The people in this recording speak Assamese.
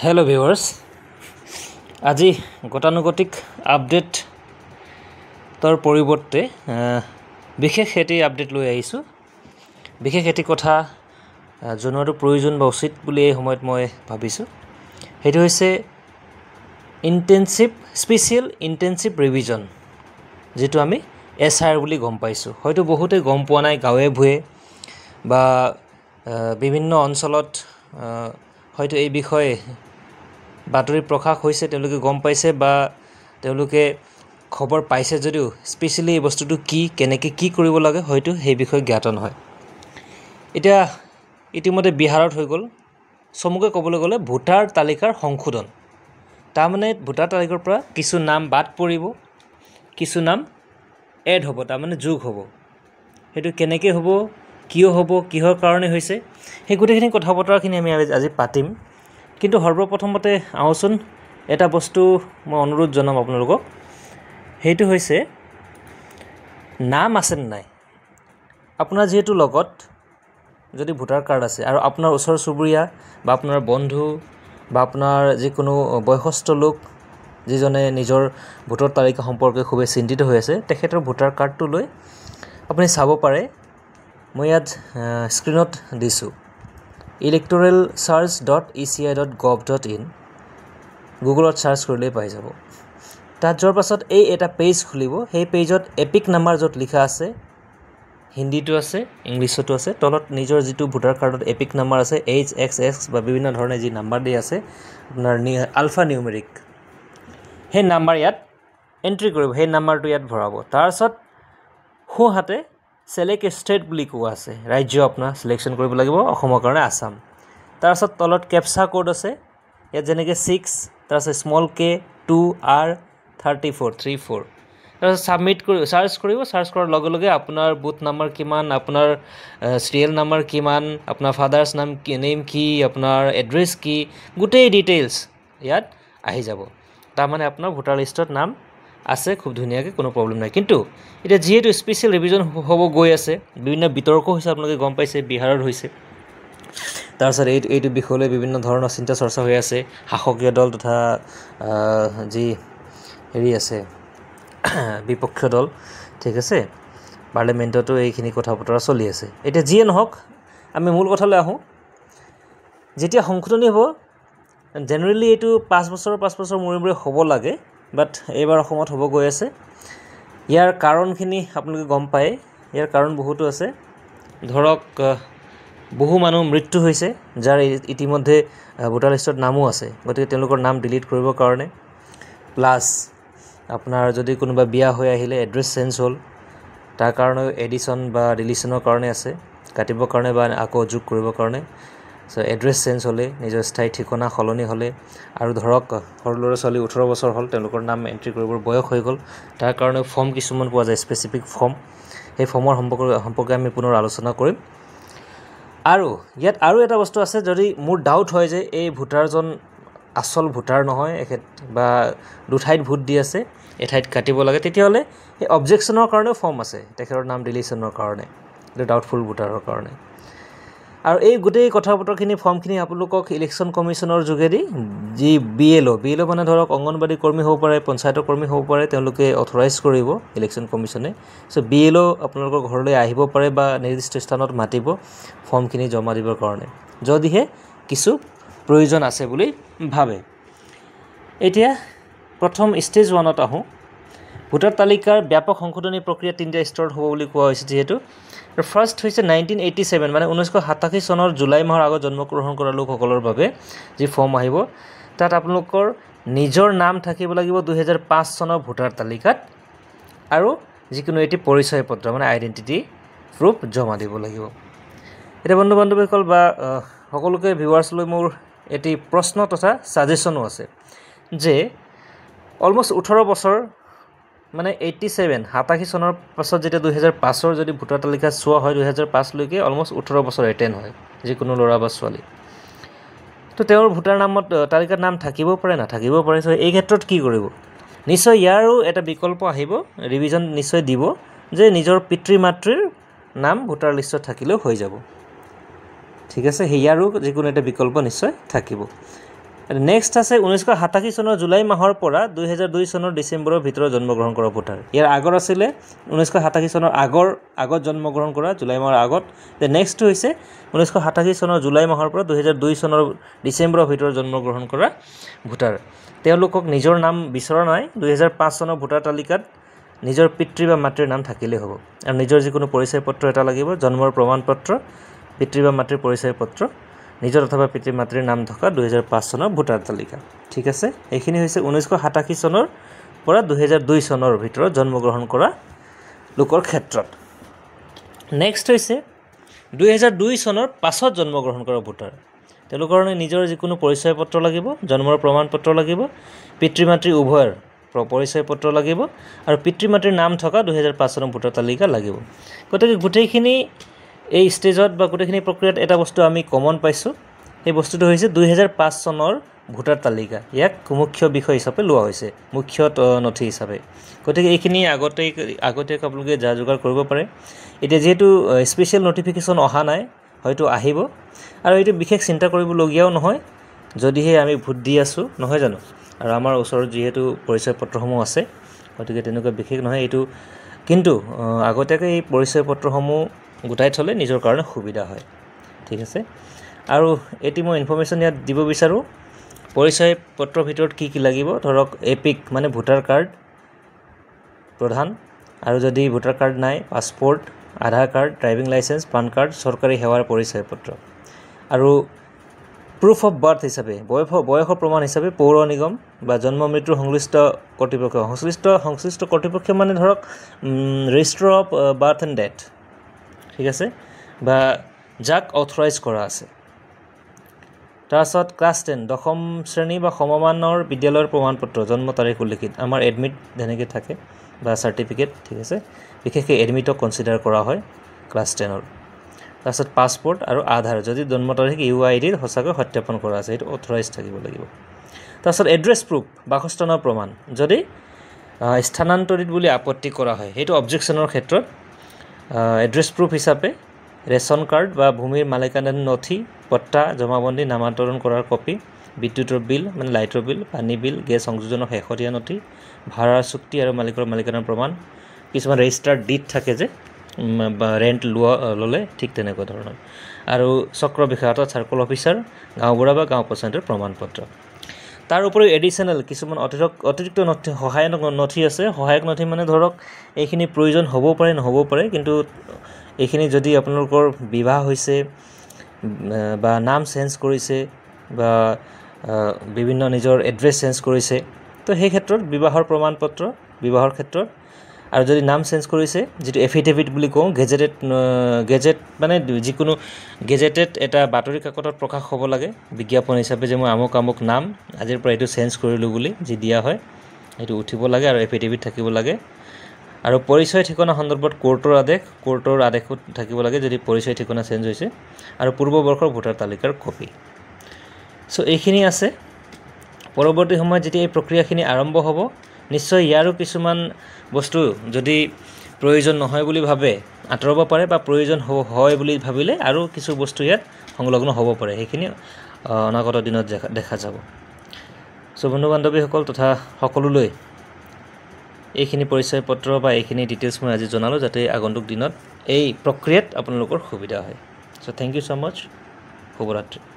হেল্ল' ভিউৱাৰ্ছ, আজি গতানুগতিক আপডেটৰ পৰিৱৰ্তে বিশেষ এটি আপডেট লৈ আহিছোঁ। বিশেষ এটি কথা জনোৱাটো প্ৰয়োজন বা উচিত বুলি এই সময়ত মই ভাবিছোঁ। সেইটো হৈছে স্পেচিয়েল ইণ্টেনচিভ ৰিভিজন, যিটো আমি এছ I R বুলি গম পাইছোঁ। হয়তো বহুতে গম পোৱা নাই, গাঁৱে ভূঞে বা বিভিন্ন অঞ্চলত হয়তো এই বিষয়ে বাতৰি প্ৰকাশ হৈছে, তেওঁলোকে গম পাইছে বা তেওঁলোকে খবৰ পাইছে যদিও স্পেচিয়েলি এই বস্তুটো কি, কেনেকৈ কি কৰিব লাগে হয়তো সেই বিষয়ে জ্ঞাত নহয়। এতিয়া ইতিমধ্যে বিহাৰত হৈ গ'ল। চমুকৈ ক'বলৈ গ'লে ভোটাৰ তালিকাৰ সংশোধন, তাৰমানে ভোটাৰ তালিকাৰ পৰা কিছু নাম বাদ পৰিব, কিছু নাম এড হ'ব, তাৰমানে যোগ হ'ব। সেইটো কেনেকৈ হ'ব, কিয় হ'ব, কিহৰ কাৰণে হৈছে, সেই গোটেইখিনি কথা বতৰাখিনি আমি আজি পাতিম। কিন্তু সৰ্বপ্ৰথমতে আহোচোন এটা বস্তু মই অনুৰোধ জনাম আপোনালোকক, সেইটো হৈছে নাম আছেনে নাই আপোনাৰ যিহেতু লগত যদি ভোটাৰ কাৰ্ড আছে আৰু আপোনাৰ ওচৰ চুবুৰীয়া বা আপোনাৰ বন্ধু বা আপোনাৰ যিকোনো বয়সস্থ লোক যিজনে নিজৰ ভোটৰ তালিকা সম্পৰ্কে খুবেই চিন্তিত হৈ আছে, তেখেতৰ ভোটাৰ কাৰ্ডটো লৈ আপুনি চাব পাৰে। মই ইয়াত স্ক্ৰীণত দিছোঁ electoralsearch.eci.gov.in, গুগলত চাৰ্চ কৰিলেই পাই যাব। তাত যোৱাৰ পাছত এই এটা পেজ খুলিব, সেই পেজত এপিক নাম্বাৰ য'ত লিখা আছে, হিন্দীতো আছে, ইংলিছতো আছে, তলত নিজৰ যিটো ভোটাৰ কাৰ্ডত এপিক নাম্বাৰ আছে, এইচ এক্স এক্স বা বিভিন্ন ধৰণে যি নাম্বাৰ দি আছে আপোনাৰ আলফা নিউমেৰিক, সেই নাম্বাৰ ইয়াত এণ্ট্ৰি কৰিব, সেই নাম্বাৰটো ইয়াত ভৰাব। তাৰপাছত সোঁহাতে ছেলেক্ট ষ্টেট বুলি কোৱা আছে, ৰাজ্য আপোনাৰ ছিলেকশ্যন কৰিব লাগিব, অসমৰ কাৰণে আছাম। তাৰপাছত তলত কেপচা ক'ড আছে, ইয়াত যেনেকৈ 6, তাৰপাছত স্মল কে 2 আৰ 34 3 4, তাৰপাছত ছাবমিট কৰি চাৰ্চ কৰিব। চাৰ্চ কৰাৰ লগে লগে আপোনাৰ বুথ নাম্বাৰ কিমান, আপোনাৰ চিৰিয়েল নাম্বাৰ কিমান, আপোনাৰ ফাদাৰ্ছ নাম কি, নেম কি, আপোনাৰ এড্ৰেছ কি, গোটেই ডিটেইলছ ইয়াত আহি যাব। তাৰমানে আপোনাৰ ভোটাৰ লিষ্টত নাম আছে, খুব ধুনীয়াকৈ, কোনো প্ৰব্লেম নাই। কিন্তু এতিয়া যিহেতু স্পেচিয়েল ৰিভিজন হ'ব গৈ আছে, বিভিন্ন বিতৰ্ক হৈছে, আপোনালোকে গম পাইছে, বিহাৰত হৈছে। তাৰপিছত এইটো বিষয়লৈ বিভিন্ন ধৰণৰ চিন্তা চৰ্চা হৈ আছে। শাসকীয় দল তথা যি হেৰি আছে বিপক্ষ দল, ঠিক আছে, পাৰ্লিমেণ্টতো এইখিনি কথা বতৰা চলি আছে। এতিয়া যিয়ে নহওক, আমি মূল কথালৈ আহোঁ। যেতিয়া সংশোধনী হ'ব, জেনেৰেলি এইটো 5 বছৰ 5 বছৰ মূৰে মূৰে হ'ব লাগে, বাট এইবাৰ অসমত হ'ব গৈ আছে। ইয়াৰ কাৰণখিনি আপোনালোকে গম পায়, ইয়াৰ কাৰণ বহুতো আছে। ধৰক বহু মানুহ মৃত্যু হৈছে যাৰ ইতিমধ্যে ভোটাৰ লিষ্টত নামো আছে, গতিকে তেওঁলোকৰ নাম ডিলিট কৰিবৰ কাৰণে, প্লাছ আপোনাৰ যদি কোনোবা বিয়া হৈ আহিলে এড্ৰেছ চেঞ্জ হ'ল, তাৰ কাৰণেও এডিশ্যন বা ডিলিশ্যনৰ কাৰণে আছে, কাটিবৰ কাৰণে বা আকৌ যোগ কৰিবৰ কাৰণে। চ' এড্ৰেছ চেঞ্জ হ'লে, নিজৰ স্থায়ী ঠিকনা সলনি হ'লে, আৰু ধৰক সৰু ল'ৰা ছোৱালী 18 বছৰ হ'ল, তেওঁলোকৰ নাম এণ্ট্ৰি কৰিবৰ বয়স হৈ গ'ল, তাৰ কাৰণেও ফৰ্ম কিছুমান পোৱা যায়, স্পেচিফিক ফৰ্ম। সেই ফৰ্মৰ সম্পৰ্কে আমি পুনৰ আলোচনা কৰিম। আৰু ইয়াত আৰু এটা বস্তু আছে, যদি মোৰ ডাউট হয় যে এই ভোটাৰজন আচল ভোটাৰ নহয়, এখেত বা দুঠাইত ভোট দি আছে, এঠাইত কাটিব লাগে, তেতিয়াহ'লে সেই অবজেকশ্যনৰ কাৰণেও ফৰ্ম আছে, তেখেতৰ নাম ডিলিশ্যনৰ কাৰণে, এইটো ডাউটফুল ভোটাৰৰ কাৰণে। আৰু এই গোটেই কথা বতৰাখিনি, ফৰ্মখিনি আপোনালোকক ইলেকশ্যন কমিশ্যনৰ যোগেদি যি বি এল অ' মানে ধৰক অংগনবাড়ী কৰ্মী হ'ব পাৰে, পঞ্চায়তৰ কৰ্মী হ'ব পাৰে, তেওঁলোকে অথৰাইজ কৰিব ইলেকশ্যন কমিশ্যনে। চ' বি এল অ' আপোনালোকৰ ঘৰলৈ আহিব পাৰে বা নিৰ্দিষ্ট স্থানত মাতিব ফৰ্মখিনি জমা দিবৰ কাৰণে, যদিহে কিছু প্ৰয়োজন আছে বুলি ভাবে। এতিয়া প্ৰথম ষ্টেজ 1ত আহোঁ। ভোটাৰ তালিকাৰ ব্যাপক সংশোধনী প্ৰক্ৰিয়া 3টা স্তৰত হ'ব বুলি কোৱা হৈছে। যিহেতু ফাৰ্ষ্ট হৈছে 1987, মানে 1987 চনৰ জুলাই মাহৰ আগত জন্মগ্ৰহণ কৰা লোকসকলৰ বাবে যি ফৰ্ম আহিব, তাত আপোনালোকৰ নিজৰ নাম থাকিব লাগিব 2005 চনৰ ভোটাৰ তালিকাত, আৰু যিকোনো এটি পৰিচয় পত্ৰ মানে আইডেণ্টিটি প্ৰুফ জমা দিব লাগিব। এতিয়া বন্ধু বান্ধৱীসকল বা সকলোকে ভিউৱাৰ্ছলৈ মোৰ এটি প্ৰশ্ন তথা ছাজেশ্যনো আছে যে অলমষ্ট 18 বছৰ মানে 87 চনৰ পাছত যেতিয়া 2005ৰ যদি ভোটাৰ তালিকা চোৱা হয়, 2005লৈকে অলমষ্ট 18 বছৰ এটেণ্ড হয় যিকোনো ল'ৰা বা ছোৱালী, তো তেওঁৰ ভোটাৰ নামত তালিকাত নাম থাকিবও পাৰে, নাথাকিবও পাৰে। চ' এই ক্ষেত্ৰত কি কৰিব? নিশ্চয় ইয়াৰো এটা বিকল্প আহিব, ৰিভিজন নিশ্চয় দিব যে নিজৰ পিতৃ মাতৃৰ নাম ভোটাৰ লিষ্টত থাকিলেও হৈ যাব। ঠিক আছে, ইয়াৰো যিকোনো এটা বিকল্প নিশ্চয় থাকিব। নেক্সট আছে 1987 চনৰ জুলাই মাহৰ পৰা 2002 চনৰ ডিচেম্বৰৰ ভিতৰত জন্মগ্ৰহণ কৰা ভোটাৰ। ইয়াৰ আগৰ আছিলে 1987 চনৰ আগত জন্মগ্ৰহণ কৰা, জুলাই মাহৰ আগত। নেক্সটটো হৈছে 1987 চনৰ জুলাই মাহৰ পৰা 2002 চনৰ ডিচেম্বৰৰ ভিতৰত জন্মগ্ৰহণ কৰা ভোটাৰ। তেওঁলোকক নিজৰ নাম বিচৰা নাই, 2005 চনৰ ভোটাৰ তালিকাত নিজৰ পিতৃ বা মাতৃৰ নাম থাকিলেই হ'ব। আৰু নিজৰ যিকোনো পৰিচয় পত্ৰ এটা লাগিব, জন্মৰ প্ৰমাণ পত্ৰ, পিতৃ বা মাতৃৰ পৰিচয় পত্ৰ, নিজৰ অথবা পিতৃ মাতৃৰ নাম থকা 2005 চনৰ ভোটাৰ তালিকা। ঠিক আছে, এইখিনি হৈছে 1987 চনৰ পৰা 2002 চনৰ ভিতৰত জন্মগ্ৰহণ কৰা লোকৰ ক্ষেত্ৰত। নেক্সট হৈছে 2002 চনৰ পাছত জন্মগ্ৰহণ কৰা ভোটাৰ। তেওঁলোকৰ কাৰণে নিজৰ যিকোনো পৰিচয় পত্ৰ লাগিব, জন্মৰ প্ৰমাণ পত্ৰ লাগিব, পিতৃ মাতৃ উভয়ৰ পৰিচয় পত্ৰ লাগিব আৰু পিতৃ মাতৃৰ নাম থকা 2005 চনৰ ভোটাৰ তালিকা লাগিব। গতিকে গোটেইখিনি এই ষ্টেজত বা গোটেইখিনি প্ৰক্ৰিয়াত এটা বস্তু আমি কমন পাইছোঁ, সেই বস্তুটো হৈছে 2005 চনৰ ভোটাৰ তালিকা। ইয়াক মুখ্য বিষয় হিচাপে লোৱা হৈছে, মুখ্য নথি হিচাপে। গতিকে এইখিনি আগতীয়াকৈ আপোনালোকে যা যোগাৰ কৰিব পাৰে। এতিয়া যিহেতু স্পেচিয়েল নটিফিকেশ্যন অহা নাই, হয়তো আহিব, আৰু এইটো বিশেষ চিন্তা কৰিবলগীয়াও নহয় যদিহে আমি ভোট দি আছোঁ, নহয় জানো? আৰু আমাৰ ওচৰত যিহেতু পৰিচয় পত্ৰসমূহ আছে, গতিকে তেনেকুৱা বিশেষ নহয় এইটো। কিন্তু আগতীয়াকৈ এই পৰিচয় পত্ৰসমূহ গোটাই থ'লে নিজৰ কাৰণে সুবিধা হয়। ঠিক আছে, আৰু এটি মই ইনফৰ্মেশ্যন ইয়াত দিব বিচাৰোঁ, পৰিচয় পত্ৰৰ ভিতৰত কি কি লাগিব। ধৰক এপিক মানে ভোটাৰ কাৰ্ড প্ৰধান, আৰু যদি ভোটাৰ কাৰ্ড নাই passport, Aadhaar card, driving licence, PAN card, চৰকাৰী সেৱাৰ পৰিচয় পত্ৰ, আৰু প্ৰুফ অফ বাৰ্থ হিচাপে বয়সৰ প্ৰমাণ হিচাপে পৌৰ নিগম বা জন্ম মৃত্যুৰ সংশ্লিষ্ট কৰ্তৃপক্ষ, সংশ্লিষ্ট কৰ্তৃপক্ষ মানে ধৰক register of birth and death, ঠিক আছে, বা যাক অথৰাইজ কৰা আছে। তাৰপাছত ক্লাছ 10 দশম শ্ৰেণী বা সমমানৰ বিদ্যালয়ৰ প্ৰমাণপত্ৰ, জন্ম তাৰিখ উল্লেখিত, আমাৰ এডমিট যেনেকৈ থাকে বা চাৰ্টিফিকেট, ঠিক আছে, বিশেষকৈ এডমিটক কনচিডাৰ কৰা হয় ক্লাছ 10ৰ। তাৰপাছত পাছপৰ্ট আৰু আধাৰ, যদি জন্ম তাৰিখ UID সঁচাকৈ সত্যাপন কৰা আছে, সেইটো অথৰাইজ থাকিব লাগিব। তাৰপাছত এড্ৰেছ প্ৰুফ, বাসস্থানৰ প্ৰমাণ, যদি স্থানান্তৰিত বুলি আপত্তি কৰা হয়, সেইটো অবজেকশ্যনৰ ক্ষেত্ৰত এড্ৰেছ প্ৰুফ হিচাপে ৰেচন কাৰ্ড বা ভূমিৰ মালিকানাধীন নথি, পট্টা, জমাবন্দী, নামান্তৰণ কৰাৰ কপি, বিদ্যুতৰ বিল মানে লাইটৰ বিল, পানী বিল, গেছ সংযোজনৰ শেহতীয়া নথি, ভাড়াৰ চুক্তি আৰু মালিকৰ মালিকানাৰ প্ৰমাণ, কিছুমান ৰেজিষ্টাৰ্ড did থাকে যে বা ৰেণ্ট ল'লে, ঠিক তেনেকুৱা ধৰণৰ। আৰু চক্ৰ বিষয়া অৰ্থাৎ চাৰ্কল অফিচাৰ, গাঁওবুঢ়া বা গাঁও পঞ্চায়তৰ প্ৰমাণপত্ৰ। তাৰ উপৰিও এডিশ্যনেল কিছুমান অতিৰিক্ত নথি, সহায়ক নথি আছে। সহায়ক নথি মানে ধৰক এইখিনি প্ৰয়োজন হ'বও পাৰে নহ'বও পাৰে, কিন্তু এইখিনি যদি আপোনালোকৰ বিবাহ হৈছে বা নাম চেঞ্জ কৰিছে বা বিভিন্ন নিজৰ এড্ৰেছ চেঞ্জ কৰিছে, তো সেই ক্ষেত্ৰত বিবাহৰ প্ৰমাণপত্ৰ, বিবাহৰ ক্ষেত্ৰত, আৰু যদি নাম চেঞ্জ কৰিছে যিটো এফিডেভিট বুলি কওঁ, গেজেট মানে যিকোনো গেজেটেড এটা বাতৰি কাকতত প্ৰকাশ হ'ব লাগে বিজ্ঞাপন হিচাপে যে মই আমুক আমুক নাম আজিৰ পৰা এইটো চেঞ্জ কৰিলোঁ বুলি যি দিয়া হয়, সেইটো উঠিব লাগে আৰু এফিডেভিট থাকিব লাগে। আৰু পৰিচয় ঠিকনা সন্দৰ্ভত কোৰ্টৰ আদেশো থাকিব লাগে যদি পৰিচয় ঠিকনা চেঞ্জ হৈছে, আৰু পূৰ্ববৰ্ষৰ ভোটাৰ তালিকাৰ কপি। চ' এইখিনি আছে। পৰৱৰ্তী সময়ত যেতিয়া এই প্ৰক্ৰিয়াখিনি আৰম্ভ হ'ব, নিশ্চয় ইয়াৰো কিছুমান বস্তু যদি প্ৰয়োজন নহয় বুলি ভাবে আঁতৰাব পাৰে, বা প্ৰয়োজন হয় বুলি ভাবিলে আৰু কিছু বস্তু ইয়াত সংলগ্ন হ'ব পাৰে, সেইখিনি অনাগত দিনত দেখা যাব। চ' বন্ধু বান্ধৱীসকল তথা সকলোলৈ এইখিনি পৰিচয় পত্ৰ বা এইখিনি ডিটেইলছ মই আজি জনালোঁ, যাতে আগন্তুক দিনত এই প্ৰক্ৰিয়াত আপোনালোকৰ সুবিধা হয়। So thank you so much, শুভৰাত্ৰি।